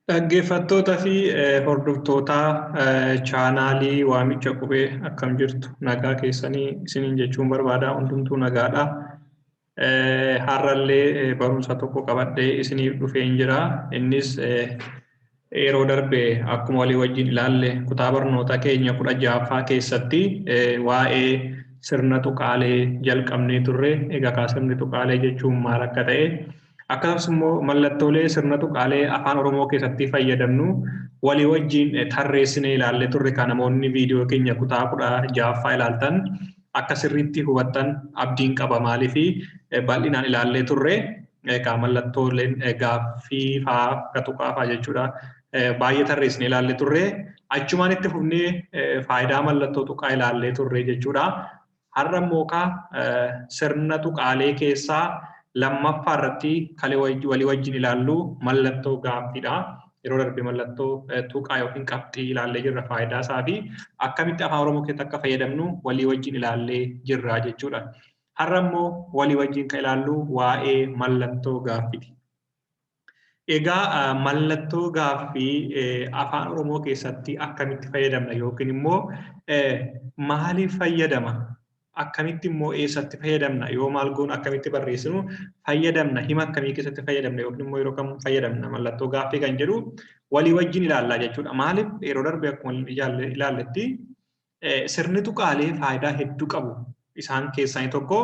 Dhaggeeffattoota fi hordoftoota chaanaalii Waamicha Qubee akkam jirtu? Nagaa keessanii isiniin jechuun barbaada. Hundumtuu nagaadha. Har'allee barumsa tokko qabadhee isiniif dhufeen jira. Innis yeroo darbe akkuma walii wajjin ilaalle kutaa barnoota keenya 16ffaa keessatti waa'ee sirna tuqaalee jalqabnee turre. Egaa kaa sirni tuqaalee jechuun maal akka ta'e akkasumas immoo mallattoolee sirna tuqaalee afaan Oromoo keessatti fayyadamnu walii wajjin tarreessinee ilaallee turre. Kan namoonni viidiyoo keenya kutaa 16ffaa ilaaltan akka sirriitti hubattan abdiin qaba. Maaliif bal'inaan ilaallee turre. Egaa mallattooleen gaaffii faa akka tuqaa faa jechuudha. Baay'ee tarreessinee ilaallee turre. Achumaan itti fufnee faayidaa mallattoo tuqaa ilaallee turre jechuudha. Har'a immoo kaa sirna tuqaalee keessaa lammaffaa irratti kan walii wajjin ilaallu mallattoo gaaffiidha. Yeroo darbe mallattoo tuqaa yookiin qabxii ilaallee jirra, faayidaa isaa fi akkamitti afaan Oromoo keessatti akka fayyadamnu walii wajjin ilaallee jirra jechuudha. Har'a immoo walii wajjin kan ilaallu waa'ee mallattoo gaaffiiti. Egaa mallattoo gaaffii afaan Oromoo keessatti akkamitti fayyadamna yookiin immoo maaliif fayyadama? Akkamitti immoo eessatti fayyadamna? Yoo maal goonu akkamitti barreessinu fayyadamna? Hima akkamii keessatti fayyadamna yookiin immoo yeroo kam fayyadamna mallattoo gaaffii kan jedhu walii wajjin ilaallaa jechuudha. Maaliif yeroo darbe akkuma ilaalletti sirni tuqaalee faayidaa hedduu qabu. Isaan keessaa inni tokko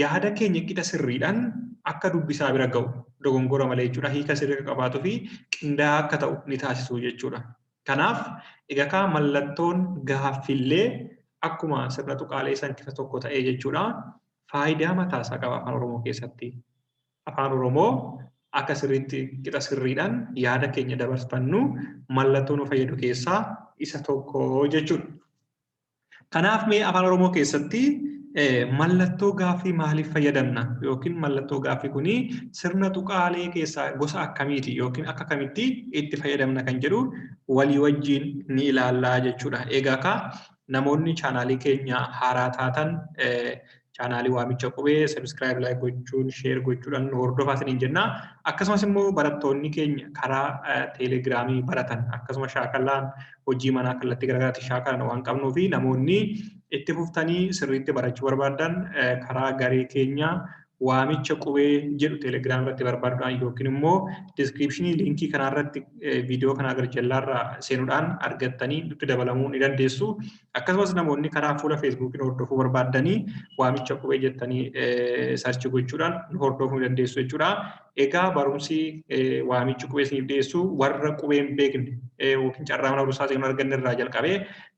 yaada keenya qixa sirriidhaan akka dubbisaa bira ga'u dogongora malee jechuudha. Hiika sirrii akka qabaatuu fi qindaa'aa akka ta'u ni taasisu jechuudha. Kanaaf egaa kaa mallattoon gaaffillee akkuma sirna tuqaalee san keessa tokko ta'ee jechuudha. Faayidaa mataasaa qaba afaan Oromoo keessatti. Afaan Oromoo akka sirriitti qixa sirriidhaan yaada keenya dabarfannu mallattoo nu fayyadu keessaa isa tokko jechuudha. Kanaaf mee afaan Oromoo keessatti mallattoo gaaffii maaliif fayyadamna yookiin mallattoo gaaffii kuni sirna tuqaalee keessaa gosa akkamiiti yookiin akka kamitti itti fayyadamna kan jedhu walii wajjin ni ilaallaa jechuudha. Egaa kaa namoonni chaanaalii keenya haaraa taatan chaanaalii Waamicha Qubee subscribe, like gochuun, share gochuudhaan nu hordofaa isiniin jenna. Akkasumas immoo barattoonni keenya karaa teelegiraamii baratan akkasuma shaakalaan hojii manaa kallattii garaagaraatiin shaakalan waan qabnuu fi namoonni itti fuftanii sirriitti barachuu barbaadan karaa garee keenya Waamicha Qubee jedhu teelegiraam irratti barbaaduudhaan yookiin immoo diskiripshinii liinkii kanaa irratti viidiyoo kanaa gara jallaarraa seenuudhaan argattanii nutti dabalamuu ni dandeessu. Akkasumas namoonni karaa fuula feesbuukiin hordofuu barbaaddanii Waamicha Qubee jettanii sarchi gochuudhaan nu hordofuu ni dandeessu jechuudha. Egaa barumsi Waamichi Qubee isiniif dhiyeessu warra qubee hin beekne yookiin carraa mana barumsaa seenuu arganne irraa jalqabee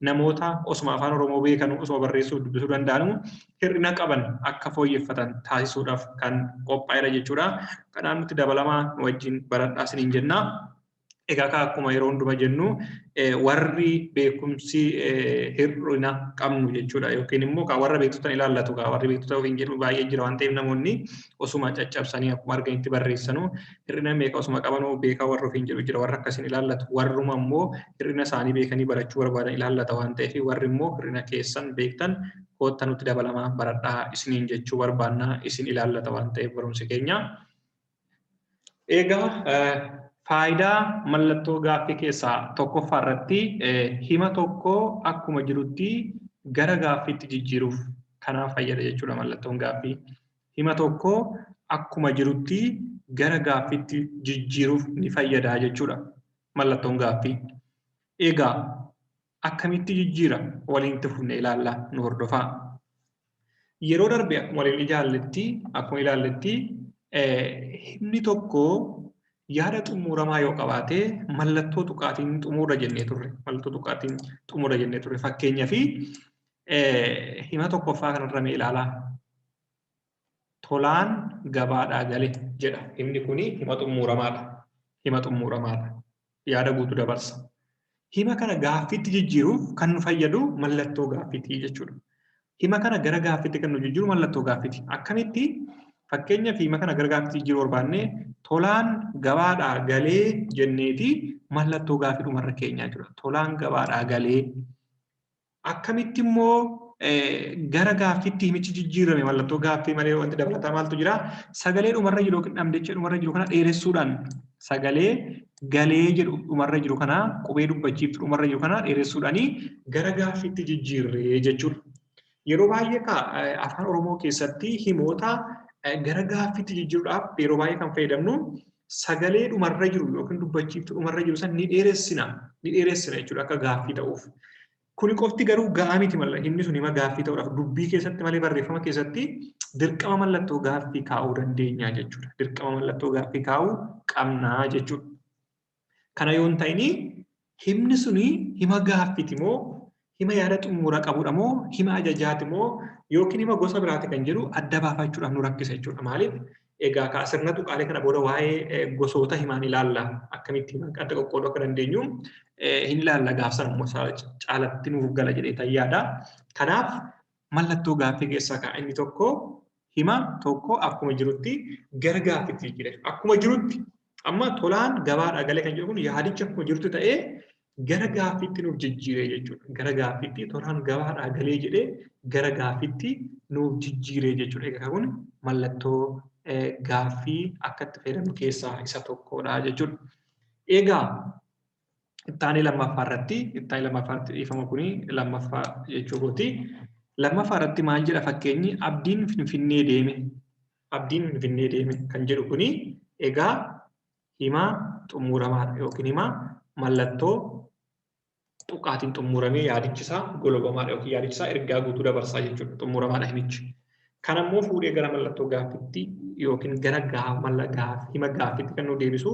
namoota osuma afaan Oromoo beekan osuma barreessuu dubbisuu danda'anu hir'ina qaban akka fooyyeffatan taasisuudhaaf kan qophaa'edha jechuudha. Kanaaf nutti dabalamaa nu wajjin baradhaa isiniin jenna. Egaa kaa akkuma yeroo hunduma jennu warri beekumsi hir'ina qabnu jechuudha yookiin immoo kaa warra beektota ilaallatu kaa warri beektota ofiin jedhu baay'ee jira waan ta'eef namoonni osuma caccabsanii akkuma arganitti barreessanu hir'ina meeqa osuma qabanuu beekaa warra ofiin jedhu jira, warra akkasiin ilaallatu. Warruma immoo hir'ina isaanii beekanii barachuu barbaadan ilaallata waan ta'eef warri immoo hir'ina keessan beektan kootta nutti dabalamaa baradhaa isiniin jechuu barbaanna, isin ilaallata waan ta'eef barumsi keenya. Egaa faayidaa mallattoo gaaffii keessaa tokkoffaa irratti hima tokko akkuma jirutti gara gaaffiitti jijjiiruuf kanaaf fayyada jechuudha mallattoon gaaffii. Hima tokko akkuma jirutti gara gaaffiitti jijjiiruuf ni fayyada jechuudha mallattoon gaaffii. Egaa akkamitti jijjiira waliin itti fufnee ilaalla, nu hordofaa. Yeroo darbe akkuma waliin ilaalletti akkuma ilaalletti himni tokko yaada xumuramaa yoo qabaate mallattoo tuqaatiin xumura jennee turre. Mallattoo tuqaatiin xumura jennee turre. Fakkeenyaaf hima tokkoffaa kanarra mee ilaalaa. Tolaan gabaadhaa gale jedha. Himni kuni hima xumuramaadha. Hima xumuramaadha. Yaada guutuu dabarsa. Hima kana gaaffiitti jijjiiruuf kan nu fayyadu mallattoo gaaffiiti jechuudha. Hima kana gara gaaffiitti kan nu jijjiiru mallattoo gaaffiiti. Akkamitti? Fakkeenyaaf hima kana gara gaaffiitti jijjiiruu barbaanne tolaan gabaadhaa galee jenneeti mallattoo gaaffii dhumarra keenyaa jechuudha. Tolaan gabaadhaa galee. Akkamitti immoo Gara gaaffiitti himichi jijjiirame mallattoo gaaffii malee wanti dabalataa maaltu jira? Sagalee dhumarra jiru yookiin dhamjecha dhumarra jiru kana dheeressuudhaan, sagalee galee jedhu dhumarra jiru kana, qubee dubbachiiftu dhumarra jiru kana dheeressuudhaanii gara gaaffiitti jijjiirree jechuudha. Yeroo baay'ee afaan Oromoo keessatti himoota gara gaaffiitti jijjiiruudhaaf yeroo baay'ee kan fayyadamnu sagalee dhumarra jiru yookiin dubbachiiftu dhumarra jiru san ni dheeressina jechuudha akka gaaffii ta'uuf. Kuni qofti garuu ga'aa miti, himni sun hima gaaffii ta'uudhaaf dubbii keessatti malee barreeffama keessatti dirqama mallattoo gaaffii kaa'uu dandeenya jechuudha. Dirqama mallattoo gaaffii kaa'uu qabnaa jechuudha. Kana yoo hin ta'in himni suni hima gaaffiiti moo, hima yaada xumura qabudha moo, hima ajajaati moo, yookiin hima gosa biraati kan jedhu adda baafachuudhaaf nu rakkisa jechuudha. Maaliif? Egaa kaa sirna tuqaalee kana booda waa'ee gosoota himaan ilaalla. Akkamitti hima adda qoqqooduu akka dandeenyu hin ilaalla, gaafsan immoo caalatti nuuf gala jedhee tayyaadha. Kanaaf mallattoo gaaffii keessaa kaa inni tokko hima tokko akkuma jirutti gara gaaffiitti jijjiira. Akkuma jirutti, amma tolaan gabaadhaa galee kan jedhu kun yaadichi akkuma jirutti ta'ee gara gaaffiitti nuuf jijjiiree jechuudha. Gara gaaffiitti tolaan gabaadhaa galee jedhee gara gaaffiitti nuuf jijjiiree jechuudha. Egaa kun mallattoo gaaffii akka itti fayyadamnu keessaa isa tokkodha jechuudha. Egaa ittaanii lammaffaa irratti, dhiifama, kuni lammaffaa jechuu kooti. Lammaffaa irratti maal jedha fakkeenyi? Abdiin Finfinnee deeme. Abdiin Finfinnee deeme kan jedhu kuni egaa hima xumuramaadha yookiin hima mallattoo tuqaatiin xumuramee yaadichisaa golobamaadha yookiin yaadichisaa ergaa guutuu dabarsaa jechuudha. Xumuramaadha himichi. Kan ammoo fuudhee gara mallattoo gaaffiitti yookiin gara hima gaaffiitti kan nu deebisu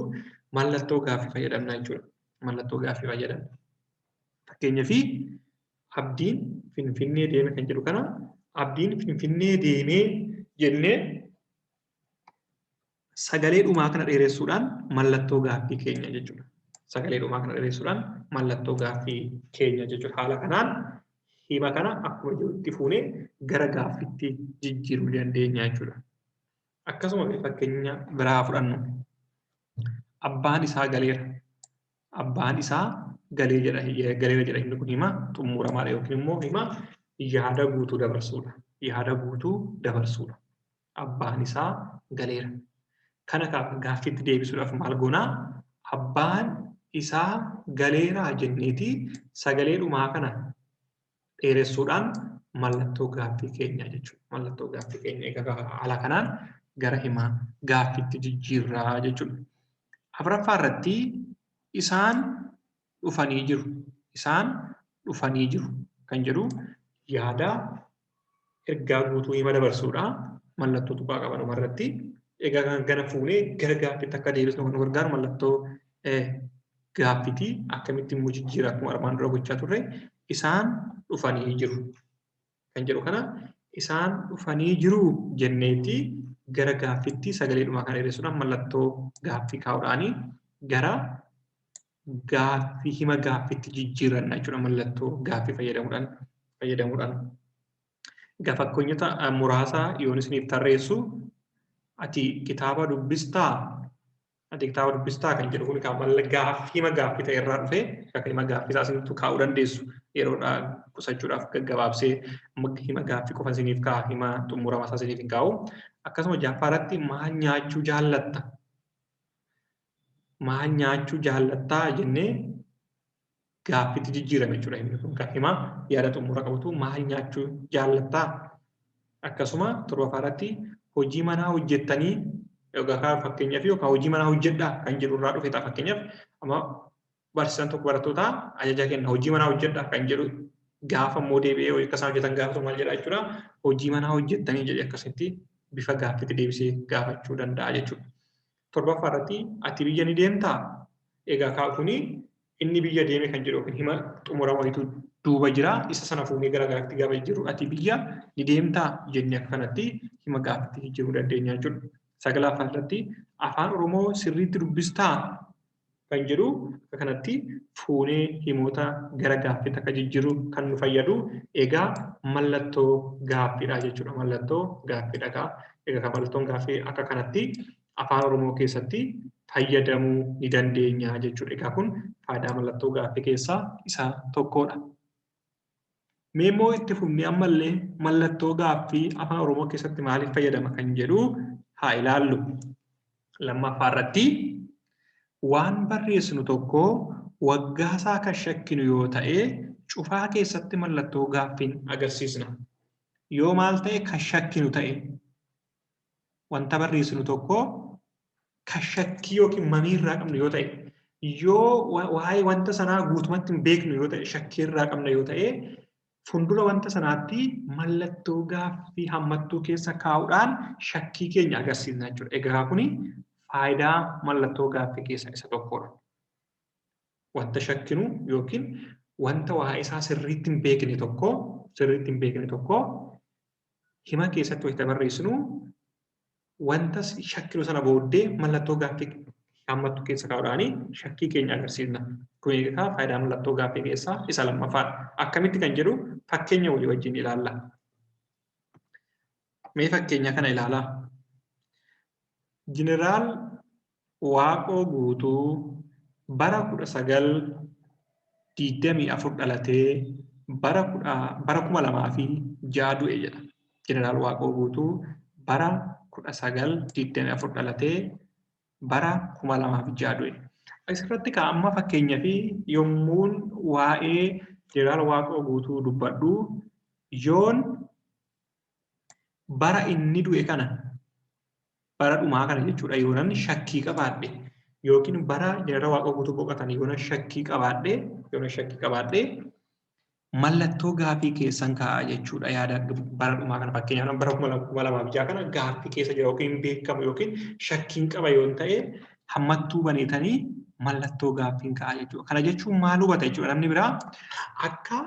mallattoo gaaffii fayyadamna jechuudha. Mallattoo gaaffii fayyadamna. Fakkeenyaaf Abdiin Finfinnee deeme kan jedhu kana Abdiin Finfinnee deemee jennee sagalee dhumaa kana dheeressuudhaan mallattoo gaaffii keenya jechuudha. Sagalee dhumaa kana dheeressuudhaan mallattoo gaaffii keenya jechuudha. Haala kanaan hima kana akkuma jirutti fuunee gara gaaffiitti jijjiiruu dandeenya jechuudha. Akkasuma fakkeenya biraa fudhannu. Abbaan isaa galeera. Abbaan isaa galee jedha, galeera jedha. Himni kun hima xumuramaadha yookiin immoo hima yaada guutuu dabarsuudha. Yaada guutuu dabarsuudha. Abbaan isaa galeera. Kana gaaffiitti deebisuudhaaf maal goonaa? Abbaan isaa galeeraa jenneeti sagalee dhumaa kana dheeressuudhaan mallattoo gaaffii keenya jechuudha. Mallattoo gaaffii keenya egaa haala kanaan gara himaa gaaffiitti jijjiirraa jechuudha. Afuraffaa irratti isaan dhufanii jiru. Isaan dhufanii jiru kan jedhu yaada ergaa guutuu hima dabarsuudha. Mallattoo tuqaa qaba dhumarratti. Egaa kan kana fuunee gara gaaffiitti akka deebisnu kan nu gargaaru mallattoo gaaffiiti. Akkamitti immoo jijjiira? Akkuma armaan dura gochaa turre, isaan dhufanii jiru kan jedhu kana isaan dhufanii jiru jenneeti gara gaaffiitti sagalee dhumaa kana dheeressuudhaan mallattoo gaaffii kaa'uudhaanii gara gaaffii, hima gaaffiitti jijjiiranna jechuudha, mallattoo gaaffii fayyadamuudhaan. Egaa fakkeenyota muraasa yoon isiniif tarreessu, ati kitaaba dubbistaa? Ati kitaaba dubbistaa kan jedhu kun gaaffii hima gaaffii ta'e irraa dhufe. Akka hima gaaffii isaa isinitti kaa'uu dandeessu, yeroodhaa qusachuudhaaf gaggabaabsee hima gaaffii qofa isiniif kaa'a, hima xumurama isaa isiniif hin kaa'u. Akkasuma ja'affaa irratti maal nyaachuu jaallatta? Maal nyaachuu jaallattaa jennee gaaffiitti jijjiirame jechuudha himni kun. Kan hima yaada xumura qabutu maal nyaachuu jaallattaa? Akkasuma torbaffaa irratti hojii manaa hojjettanii, yookaan fakkeenyaaf yookaan hojii manaa hojjedhaa kan jedhu irraa dhufe ta'a. Fakkeenyaaf amma barsiisaan tokko barattoota ajaja kenna, hojii manaa hojjedhaa kan jedhu. Gaafa immoo deebi'ee akka isaan hojjetan gaafatu maal jedha jechuudha? Hojii manaa hojjettanii jedhee akkasitti bifa gaaffiitti deebisee gaafachuu danda'a jechuudha. Torbaffaa irratti ati biyya ni deemtaa? Egaa kuni inni biyya deeme kan jedhu yookiin hima xumura wayitu duuba jira. Isa sana fuunee gara gaaffiitti gaafa jijjiirru ati biyya ni deemtaa jennee akka kanatti hima gaaffiitti jijjiiruu dandeenya jechuudha. Sagalaffaa irratti afaan Oromoo sirriitti dubbistaa kan jedhu akka kanatti fuunee himoota gara gaaffiitti akka jijjiirru kan nu fayyadu egaa mallattoo gaaffiidha jechuudha. Mallattoo gaaffiidha gaa. Egaa kan mallattoon gaaffii akka kanatti afaan Oromoo keessatti fayyadamuu ni dandeenya jechuudha. Egaa kun faayidaa mallattoo gaaffii keessaa isa tokkodha. Mee immoo itti fufnee ammallee mallattoo gaaffii afaan Oromoo keessatti maaliif fayyadama kan jedhu haa ilaallu. Lammaffaa irratti waan barreessinu tokko waggaasaa kan shakkinu yoo ta'e cufaa keessatti mallattoo gaaffiin agarsiisna. Yoo maal ta'e kan shakkinu ta'e wanta barreessinu tokko kan shakkii yookiin mamii irraa qabnu yoo ta'e yoo waa'ee wanta sanaa guutumatti hin beeknu yoo ta'e shakkii irraa qabna yoo ta'e fuuldura wanta sanaatti mallattoo gaaffii hammattuu keessa kaa'uudhaan shakkii keenya agarsiisna jechuudha. Egaa kuni faayidaa mallattoo gaaffii keessaa isa tokkodha. Wanta shakkinu yookiin wanta waa'ee isaa sirriitti hin beekne tokko sirriitti hin beekne tokko hima keessatti wayita barreessinu wanta shakkinu sana booddee mallattoo gaaffii hammattuu keessa kaa'uudhaan shakkii keenya agarsiisna. Kun egaa faayidaa mallattoo gaaffii keessaa isa lammaffaadha. Akkamitti kan jedhu fakkeenya walii wajjin ilaalla. Mee fakkeenya kana ilaalaa. Jeneraal Waaqoo Guutuu bara 1924 dhalatee bara 2006 du'e jedha. Jeneraal Waaqoo Guutuu bara 1924 dhalatee bara 2006 du'e. Asirratti kan amma fakkeenyaa fi yommuun waa'ee Jeneraal Waaqoo Guutuu dubbadhu yoon bara inni du'e kana bara dhumaa kana jechuudha yoonan shakkii qabaadhe yookiin bara Jeneraal Waaqoo Guutuu boqotan yoonan shakkii qabaadhe mallattoo gaaffii keessan kaa'aa jechuudha yaada bara dhumaa kana fakkeenyaaf bara 2006 kana gaaffii keessa jira yookiin beekamu yookiin shakkiin qaba yoon ta'e hammattuu baneetanii mallattoo gaaffiin kaa'aa jechuudha. Kana jechuun maal hubata jechuudha namni biraa akka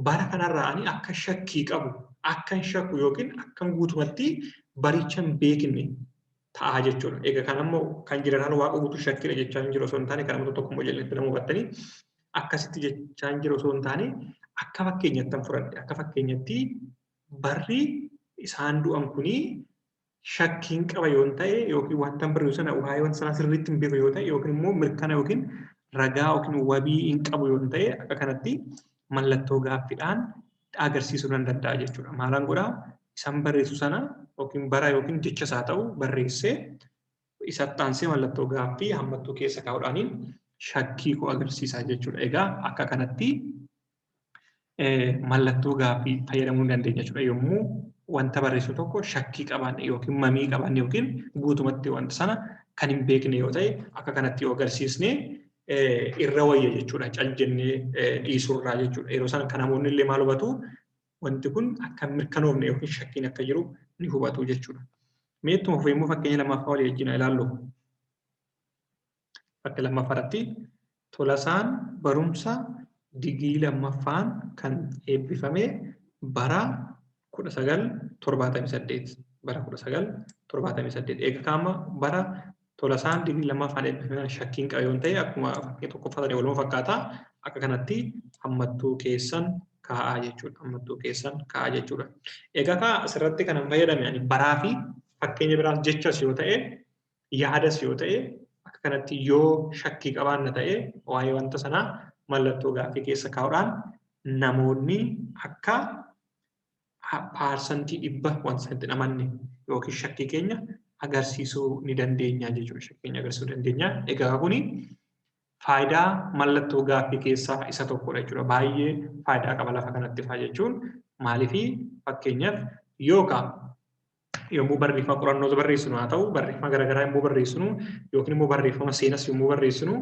bara kanarraa ani akka shakkii qabu akka hin shakku yookiin akka guutumatti baricha hin beekne ta'a jechuudha. Egaa kan ammoo kan Jeneraal Waaqoo Guutuu shakkiidha jechaa hin jiru osoo hin taane kan namoota tokko immoo jalatti nama hubattanii akkasitti jechaa hin jiru osoo hin taane akka fakkeenyatti fudhadhe akka fakkeenyatti barri isaan du'an kunii shakkiin qaba yoo ta'e yookiin wanta barreessu sana waa'ee wanta sanaa sirriitti hin beeku yoo ta'e yookiin immoo mirkana yookiin ragaa yookiin wabii hin qabu yoo ta'e akka kanatti mallattoo gaaffiidhaan agarsiisuu nan danda'a jechuudha. Maalaan godhaa isaan barreessu sana yookiin bara yookiin jecha isaa ta'u barreessee isatti aansee mallattoo gaaffii hammattuu keessa kaa'uudhaaniin shakkii koo agarsiisaa jechuudha. Egaa akka kanatti mallattoo gaaffii fayyadamuu ni dandeenya jechuudha. Yommuu wanta barreessu tokko shakkii qabaanne yookiin mamii qabaanne yookiin guutumatti wanta sana kan hin beekne yoo ta'e akka kanatti yoo agarsiisne irra wayya jechuudha. Cal jennee dhiisurraa jechuudha. Yeroo sana kan namoonni illee maal hubatu wanti kun akka mirkanoofne yookiin shakkiin akka jiru ni hubatu jechuudha. Mee ittuma fufee immoo fakkeenya lammaffaa walii wajjin ilaallu. Fakkeenya lammaffaa irratti Tolasaan barumsa digirii lammaffaan kan eebbifame bara 1978 bara 1978 egaa kaama bara Tolasaan digirii lammaffaan eebbifame shakkiin qaba yoo ta'e akkuma fakkii tokkoffaa ta'e waluma fakkaata akka kanatti hammattuu keessan kaa'aa jechuudha. Hammattuu keessan kaa'aa jechuudha. Egaa kaa asirratti kan fayyadame ani baraa fi fakkeenya biraas jechas yoo ta'e yaadas yoo ta'e akka kanatti yoo shakkii qabaanna ta'e waa'ee wanta sanaa mallattoo gaaffii keessa kaa'uudhaan namoonni akka 100% wanta sanatti amanne yookiin shakkii keenya agarsiisuu ni dandeenya jechuudha. Shakkii keenya agarsiisuu dandeenya. Egaa kuni faayidaa mallattoo gaaffii keessaa isa tokkodha jechuudha. Baay'ee faayidaa qaba lafa kanatti faa jechuun maaliifi fakkeenyaaf yookaan yommuu barreeffama qorannoo barreessinu haa ta'u barreeffama garaagaraa yommuu barreessinu yookiin immoo barreeffama seenas yommuu barreessinu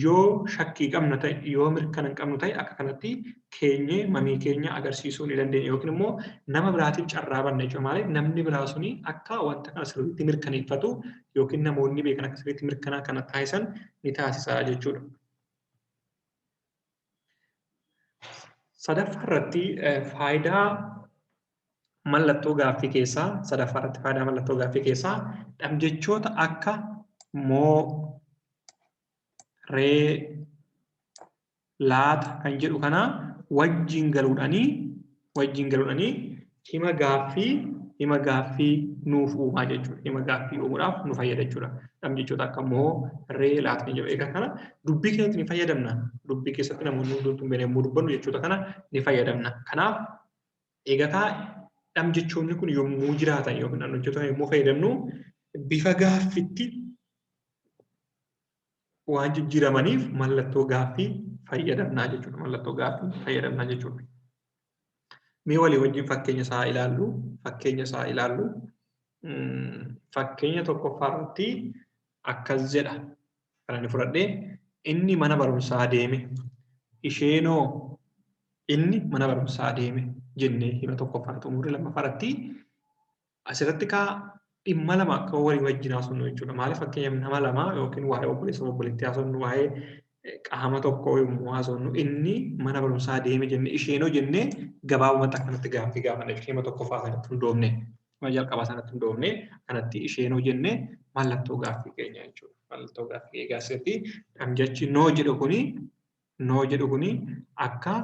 yoo shakkii qabna ta'e yoo mirkana hin qabnu ta'e akka kanatti keenyee mamii keenya agarsiisuu ni dandeenya yookiin immoo nama biraatiif carraa banna jechuudha. Maaliif namni biraa suni akka wanta kana sirriitti mirkaneeffatu yookiin namoonni beekan akka sirriitti mirkanaa kana taasisan ni taasisa jechuudha. Sadaffaa irratti faayidaa mallattoo gaaffii keessaa sadaffaa irratti faayidaa mallattoo gaaffii keessaa dhamjechoota akka moo, ree, laata kan jedhu kana wajjin galuudhaanii hima gaaffii hima gaaffii nuuf uumaa jechuudha. Hima gaaffii uumuudhaaf nu fayyada jechuudha. Dhamjechoota akka moo, ree, laata kan jedhu. Egaa kana dubbii keessatti ni fayyadamna. Dubbii keessatti namoonni hundumtuu hin yommuu dubbannu jechoota kana ni fayyadamna. Kanaaf egaa dhamjechoonni kun yommuu jiraatan yookiin dhamjechoota kana yommuu fayyadamnu bifa gaaffiitti waan jijjiiramaniif mallattoo gaaffii fayyadamnaa jechuudha. Mallattoo gaaffii fayyadamnaa jechuudha. Mee walii wajjin fakkeenya isaa ilaallu. Fakkeenya isaa ilaallu. Fakkeenya tokkoffaa irratti akkas jedha. Kan inni fudhadhee inni mana barumsaa deeme. Isheenoo inni mana barumsaa deeme jennee hima tokkoffaa xumurre. Lammaffaa irratti asirratti kaa dhimma lama akka walii wajjin haasofnu jechuudha. Maaliif fakkeenyaaf nama lama yookiin waa'ee obboleessa obboleettii haasofnu, waa'ee qaama tokkoo yommuu haasofnu inni mana barumsaa deeme jennee isheenoo jennee gabaabumatti akkanatti gaaffii gaafanna jechuudha. Hima tokkoffaa sanatti hundoofne, hima jalqabaa sanatti hundoofne kanatti isheenoo jennee mallattoo gaaffii keenya jechuudha. Mallattoo gaaffii egaa asirratti dhamjechi noo jedhu kuni noo jedhu kuni akka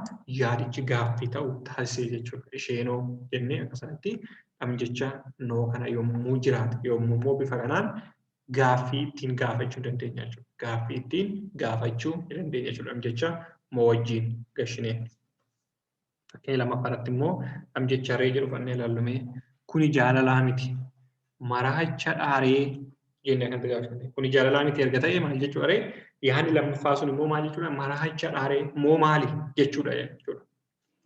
yaadichi gaaffii ta'u taasisee jechuudha. Isheenoo jennee akka sanatti dhamjecha noo kana yommuu jiraatu yommuu immoo bifa kanaan gaaffii ittiin gaafachuu dandeenya jechuudha. Gaaffii ittiin gaafachuu dandeenya jechuudha. Dhamjecha moo wajjin gashinee. Fakkeenya lammaffaa irratti immoo dhamjecha ree jedhu fannee ilaallume kuni jaalalaa miti. Maraacha dhaaree jennee akkanatti gaafachuu. Kuni jaalalaa miti erga ta'e maal jechuudha ree? Yaadni lammaffaa sun immoo maal jechuudha? Maraacha dhaaree moo maali jechuudha jechuudha.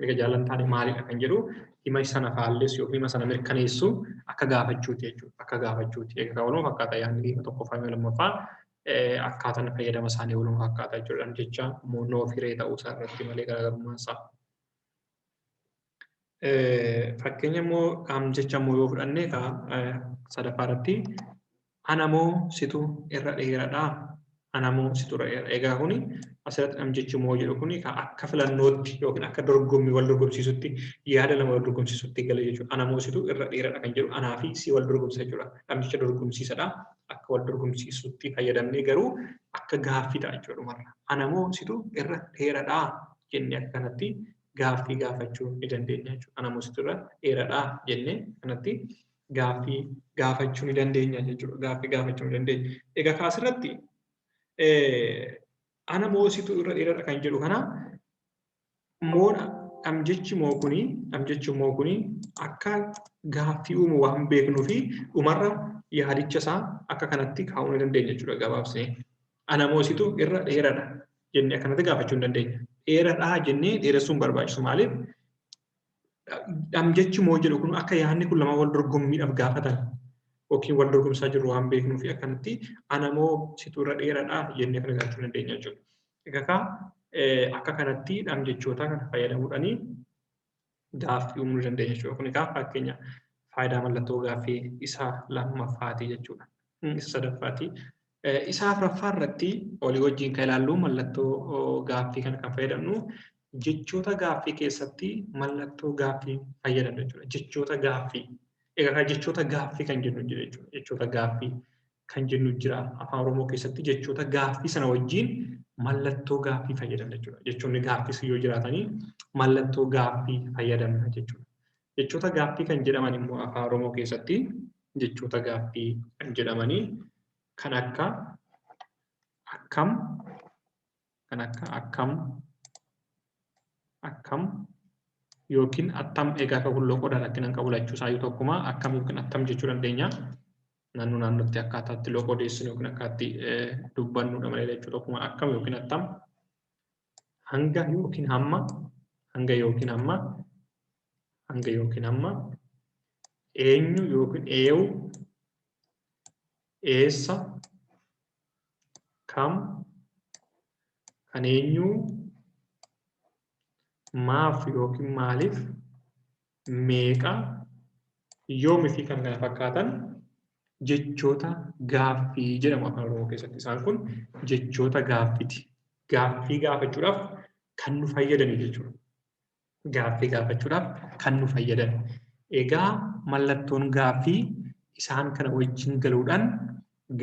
Erga jaalan taane maalidha kan jedhu hima sana faalleessu yookiin hima sana mirkaneessu akka gaafachuuti jechuudha. Akka gaafachuuti. Egaa waluma fakkaata yaadni hima tokkoffaa hima lammaffaa akkaataan fayyadama isaanii waluma fakkaata jechuudha. Jecha noo firee ta'uu isaa irratti malee garaagarummaan isaa. Fakkeenya immoo jecha immoo yoo fudhanne sadaffaa irratti ana moo situ irra dheeradhaa? Ana moo situ irra dheeradha? Egaa kuni asirratti dhamjechi moo jedhu kuni akka filannootti yookiin akka dorgommii wal dorgomsiisutti yaada lama wal dorgomsiisutti gala jechuudha. Ana moo situ irra dheeradha kan jedhu anaa fi si wal dorgomsiisa jechuudha. Dhamjecha dorgomsiisadha. Akka wal dorgomsiisutti fayyadamnee garuu akka gaaffii ta'a jechuudha dhumarra. Ana moo situ irra dheeradhaa jennee akka kanatti gaaffii gaafachuu ni dandeenya jechuudha. Ana moo situ irra dheeradhaa jennee kanatti gaaffii gaafachuu ni dandeenya jechuudha. Gaaffii gaafachuu ni dandeenya. Egaa kaasirratti ana moo situ irra dheeradha kan jedhu kana moon dhamjechi moo kuni dhamjechi moo kuni akka gaaffii uumu waan beeknuu fi dhumarra yaadicha isaa akka kanatti kaa'uu ni dandeenya jechuudha gabaabsinee. Ana moo situ irra dheeradha jennee akkanatti gaafachuu ni dandeenya. Dheeradhaa jennee dheeressuun barbaachisu maaliif? Dhamjechi moo jedhu kun akka yaadni kun lama wal dorgommiidhaaf gaafatan yookiin wal dorgomsaa jirru waan beeknuu fi akkanatti ana moo situ irra dheeradhaa jennee kana gaafachuu dandeenya jechuudha. Egaa akka kanatti dhamjechoota kana fayyadamuudhaan gaaffii uumuu dandeenya jechuudha. Kun egaa fakkeenya faayidaa mallattoo gaaffii isa lammaffaati jechuudha. Isa sadaffaati. Isa afuraffaa irratti olii wajjin kan ilaallu mallattoo gaaffii kana kan fayyadamnu jechoota gaaffii keessatti mallattoo gaaffii fayyadamna jechuudha. Jechoota gaaffii. Egaa jechoota gaaffii kan jennu jira jechuudha. Jechoota gaaffii kan jennu jira. Afaan Oromoo keessatti jechoota gaaffii sana wajjin mallattoo gaaffii fayyadamna jechuudha. Jechoonni gaaffii yoo jiraatanii mallattoo gaaffii fayyadamna jechuudha. Jechoota gaaffii kan jedhaman immoo Afaan Oromoo keessatti jechoota gaaffii kan jedhamanii kan akka akkam, kan akka akkam, akkam yookiin attam. Egaa akka kun loqoda rakkina hin qabu, lachuu isaayyuu tokkuma, akkam yookiin attam jechuu dandeenya. Naannoo naannootti akkaataatti loqodeessinu yookiin akkaatti dubbannudha malee jechuu tokkuma, akkam yookiin attam, hanga yookiin hamma, hanga yookiin hamma, hanga yookiin hamma, eenyu yookiin eewu, eessa, kam, kan eenyu, maaf yookiin maaliif, meeqa, yoomi fi kan kana fakkaatan jechoota gaaffii jedhamu Afaan Oromoo keessatti. Isaan kun jechoota gaaffiiti. Gaaffii gaafachuudhaaf kan nu fayyadani jechuudha. Gaaffii gaafachuudhaaf kan nu fayyadan. Egaa mallattoon gaaffii isaan kana wajjin galuudhaan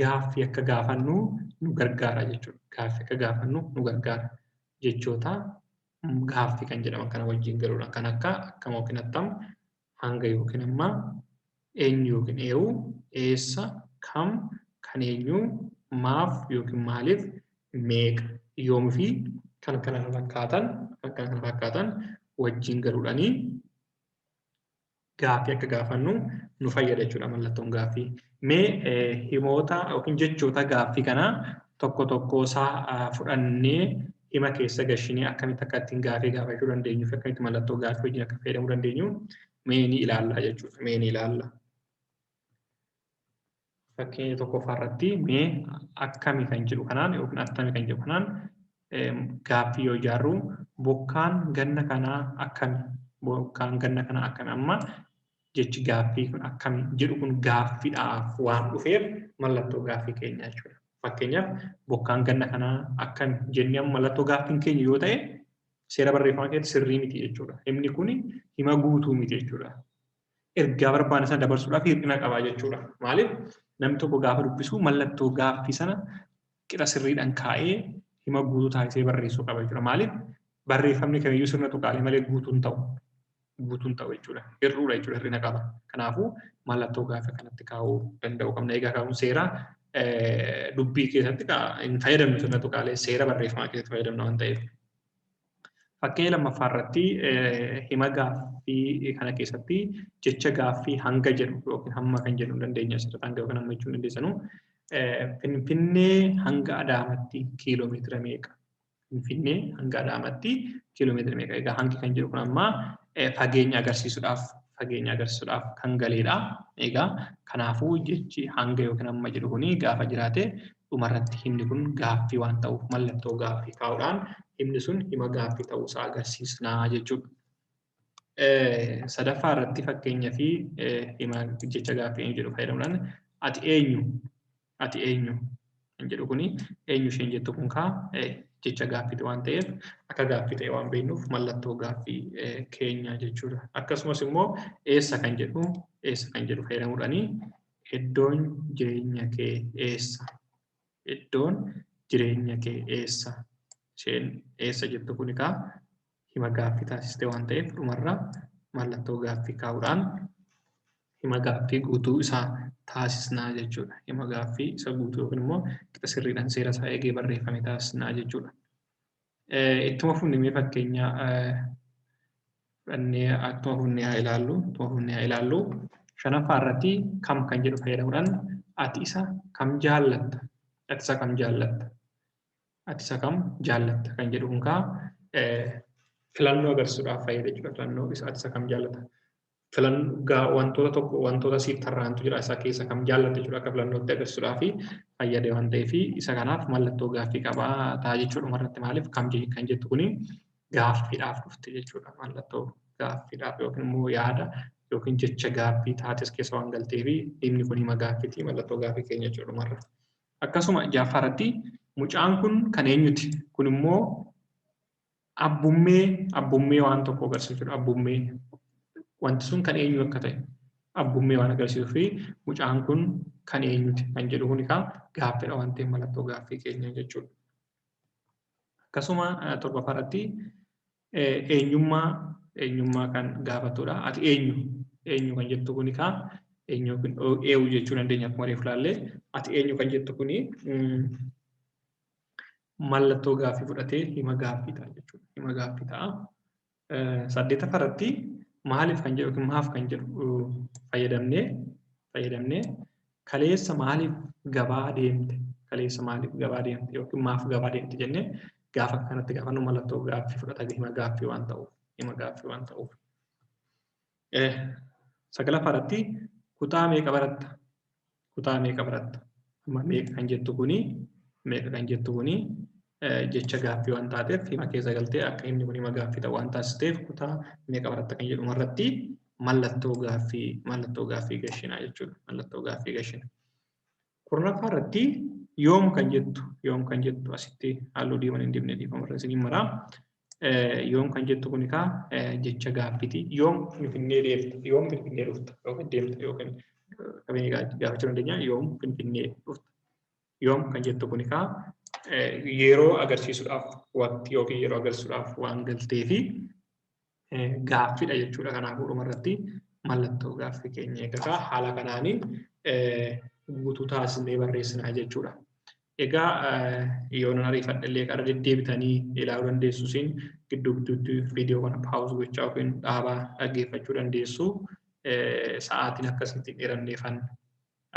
gaaffii akka gaafannu nu gargaara jechuudha. Gaaffii akka gaafannu nu gargaara. Jechoota gaaffii kan jedhaman kana wajjin galuudhaan kan akka akkam yookiin attam, hanga yookiin hamma, eenyu yookiin eewu, eessa, kam, kan eenyu, maaf yookiin maaliif, meeqa, yoomii fi kan kana fakkaatan kan kana fakkaatan wajjin galuudhaanii gaaffii akka gaafannu nu fayyada jechuudha mallattoon gaaffii. Mee himoota yookiin jechoota gaaffii kanaa tokko tokko isaa fudhannee hima keessa gashinee akkamitti akka ittiin gaaffii gaafachuu dandeenyu fi akkamitti mallattoo gaaffii wajjin akka fayyadamuu dandeenyu mee ni ilaalla jechuudha. Mee ni ilaalla. Fakkeenya tokkoffaa irratti mee akkami kan jedhu kanaan yookiin attami kan jedhu kanaan gaaffii yoo ijaarru, bokkaan ganna kanaa akkami? Bokkaan ganna kanaa akkami? Amma jechi gaaffii kun akkami jedhu kun gaaffiidhaaf waan dhufeef mallattoo gaaffii keenya jechuudha. Fakkeenyaaf, bokkaan ganna kanaa akkami jennee amma mallattoo gaaffiin keenya yoo ta'e, seera barreeffamaa keessatti sirrii miti jechuudha. Himni kun hima guutuu miti jechuudha. Ergaa barbaanne sana dabarsuudhaaf hir'ina qaba jechuudha. Maaliif? Namni tokko gaafa dubbisu mallattoo gaaffii sana qixa sirriidhaan kaa'ee hima guutuu taasisee barreessuu qaba jechuudha. Maaliif? Barreeffamni kamiyyuu sirna tuqaalee malee guutuu hin ta'u. Guutuu hin ta'u jechuudha. Hir'uudha jechuudha, hir'ina qaba. Kanaafuu mallattoo gaaffii kanatti kaa'uu danda'uu qabna. Egaa kaa'uun seera dubbii keessatti hin fayyadamnu, sirna tuqaalee seera barreeffamaa keessatti fayyadamna waan ta'eef. Fakkeenya lammaffaa irratti hima gaaffii kana keessatti jecha gaaffii hanga jedhu yookiin hamma kan jedhu dandeenya, asirratti hanga yookiin hamma jechuu dandeessanu. Finfinnee hanga Adaamaatti kiiloomeetira meeqa? Finfinnee hanga Adaamaatti kiiloomeetira meeqa? Egaa hangi kan jedhu kun amma fageenya agarsiisuudhaaf kan galeedha. Egaa kanaafuu jechi hanga yookiin hamma jedhu kuni gaafa jiraate, dhumarratti himni kun gaaffii waan ta'uuf mallattoo gaaffii kaa'uudhaan himni sun hima gaaffii ta'uusaa agarsiisnaa jechuudha. Sadaffaa irratti fakkeenya fi hima jecha gaaffii eenyu jedhu fayyadamuudhaan, ati eenyu? Ati eenyu kan jedhu kuni, eenyu isheen jettu kun kaa jecha gaaffiiti waan ta'eef, akka gaaffii ta'e waan beeknuuf mallattoo gaaffii keenya jechuudha. Akkasumas immoo eessa kan jedhu fayyadamuudhaani, iddoon jireenya kee eessa? Iddoon jireenya kee eessa? Isheen eessa jettu kun egaa hima gaaffii taasiste waan ta'eef, dhumarra mallattoo gaaffii kaa'uudhaan hima gaaffii guutuu isaa taasisnaa jechuudha. Hima gaaffii isa guutuu yookiin immoo qixa sirriidhaan seera isaa eegee barreeffame taasisnaa jechuudha. Ittuma fufnee mee fakkeenya fudhannee akkuma fufnee haa ilaallu. Ittuma fufnee haa ilaallu. Shanaffaa irratti kam kan jedhu fayyadamuudhaan, ati isa kam jaallatta? Ati isa kam jaallatta? Ati isa kam jaallatta kan jedhu kun kaa filannoo agarsiisuudhaaf fayyada jechuudha. Filannoo isa, ati isa kam jaallatta? Filannoo wantoota tokko, wantoota siif tarraantu jira, isa keessa kam jaallatta jechuudha, akka filannootti agarsiisuudhaaf fayyade waan ta'eef, isa kanaaf mallattoo gaaffii qabaa ta'a jechuudha dhumarratti. Maaliif? Kam kan jettu kuni gaaffiidhaaf dhufte jechuudha. Mallattoo gaaffiidhaaf yookiin immoo yaada yookiin jecha gaaffii taates keessa waan galtee fi himni kun hima gaaffiiti, mallattoo gaaffii keenya jechuudha dhumarra. Akkasuma ja'affaa irratti, mucaan kun kan eenyuti? Kun immoo abbummee waan tokko agarsiisu jechuudha. Abbummee wanti sun kan eenyu akka ta'e abbummee waan agarsiisuu fi mucaan kun kan eenyuti kan jedhu kun egaa gaaffiidha waan ta'eef mallattoo gaaffii keenya jechuudha. Akkasuma torbaffaa irratti eenyummaa kan gaafatudha. Ati eenyu? Eenyu kan jettu kun egaa eenyu yookiin eenyu jechuu dandeenya akkuma reefu ilaallee. Ati eenyu kan jettu kuni mallattoo gaaffii fudhatee hima gaaffii ta'a jechuudha. Hima gaaffii ta'a. Saddeettaffaa irratti maaliif kan jedhu yookiin maaf kan jedhu fayyadamnee, kaleessa maaliif gabaa deemte? Kaleessa maaliif gabaa deemte yookiin maaf gabaa deemte jennee gaafa kanatti gaafannu mallattoo gaaffii fudhata, hima gaaffii waan ta'uuf. Hima gaaffii waan ta'uuf. Sagalaffaa irratti, kutaa meeqa baratta? Kutaa meeqa baratta? Amma meeqa kan jettu kuni jecha gaaffii waan taateef, hima keessa galtee akka himni kun hima gaaffii ta'u waan taasisteef, kutaa meeqa baratta kan jedhu irratti mallattoo gaaffii gashinaa jechuudha. Mallattoo gaaffii gashina. 10ffaa irratti yoom kan jettu asitti halluu diimaan hin dibne, dhiifama irra isiniin maraa. Yoom kan jettu kun egaa jecha gaaffiiti. Yoom Finfinnee deemta? Yoom Finfinnee dhufta? Yookiin deemta yookiin qabeenya gaafachuu dandeenya. Yoom Finfinnee dhufta? Yoom kan jettu kun egaa yeroo agarsiisuudhaaf, waqtii yookiin yeroo agarsiisuudhaaf waan galtee fi gaaffiidha jechuudha. Kanaafuu dhumarratti Mallattoo gaaffii keenya egaa haala kanaanii guutuu taasisnee barreessinaa jechuudha. Egaa yoo nan ariifadhe illee qara deddeebitanii ilaaluu dandeessu, isin gidduu gidduutti viidiyoo kana pause gochaa yookiin dhaabaa dhaggeeffachuu dandeessu. Sa'aatiin akkasitti dheeranneefan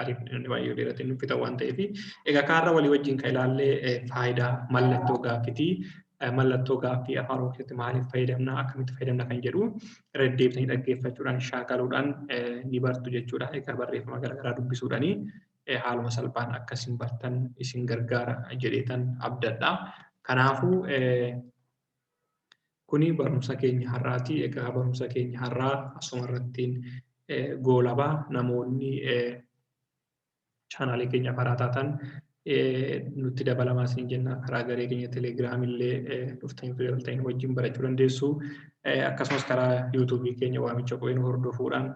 ariifannee baay'ee dheeratee nu fixa waan ta'eef. Egaa kaarra walii wajjin kan ilaallee faayidaa mallattoo gaaffitii. Mallattoo gaaffii Afaan Oromoo keessatti maaliif fayyadamna, akkamitti fayyadamna kan jedhu irra deddeebitanii dhaggeeffachuudhaan shaakaluudhaan ni bartu jechuudha. Egaa barreeffama garaagaraa dubbisuudhaani haaluma salphaan akkasiin bartan isin gargaara jedheetan abdadha. Kanaafuu kuni barumsa keenya har'aati. Egaa barumsa keenya har'aa asuma irrattiin goolabaa. Namoonni chaanaalii keenya haaraa taatan nutti dabalamaa isin jenna. Karaa garee keenya Telegiraam illee dhuftanii dabaltanii wajjin barachuu dandeessu. Akkasumas karaa Yuutuubii keenya Waamicha Qubee hordofuudhaan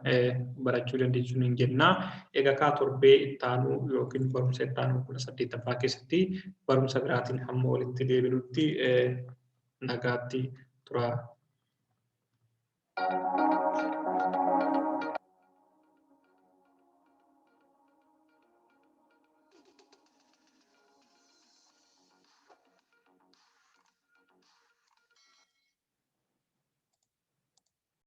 barachuu dandeessu ni jenna. Egaa kaa torbee ittaanuu yookiin barumsa ittaanuu 18ffaa keessatti barumsa biraatiin hamma walitti deebinutti nagaatti tura.